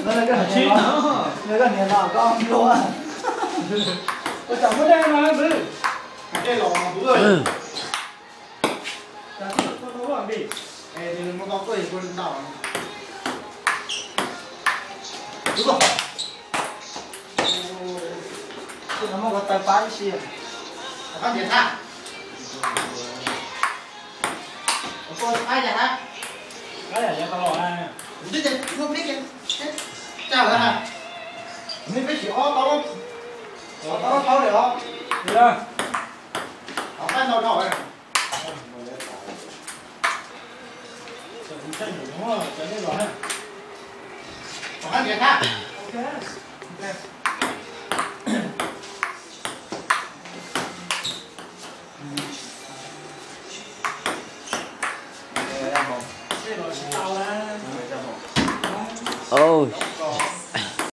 Nws koj niam no koj nplua. Ua cas muab dej no npwb. Dej los npwb. Cas twb tuaj tau loj npis. Es nws muab koj tuaj kuv ntau. Twb tuaj. Twb muab koj taw pab ib si. Koj ntiav tag. Koj qab yam na. Qab yam yog tau los na. Twb tias muab peb kiag. Tsa lawm ha. Nws peb sim ob tau. Ob tau tau li os. Qab ntau dhau. Au,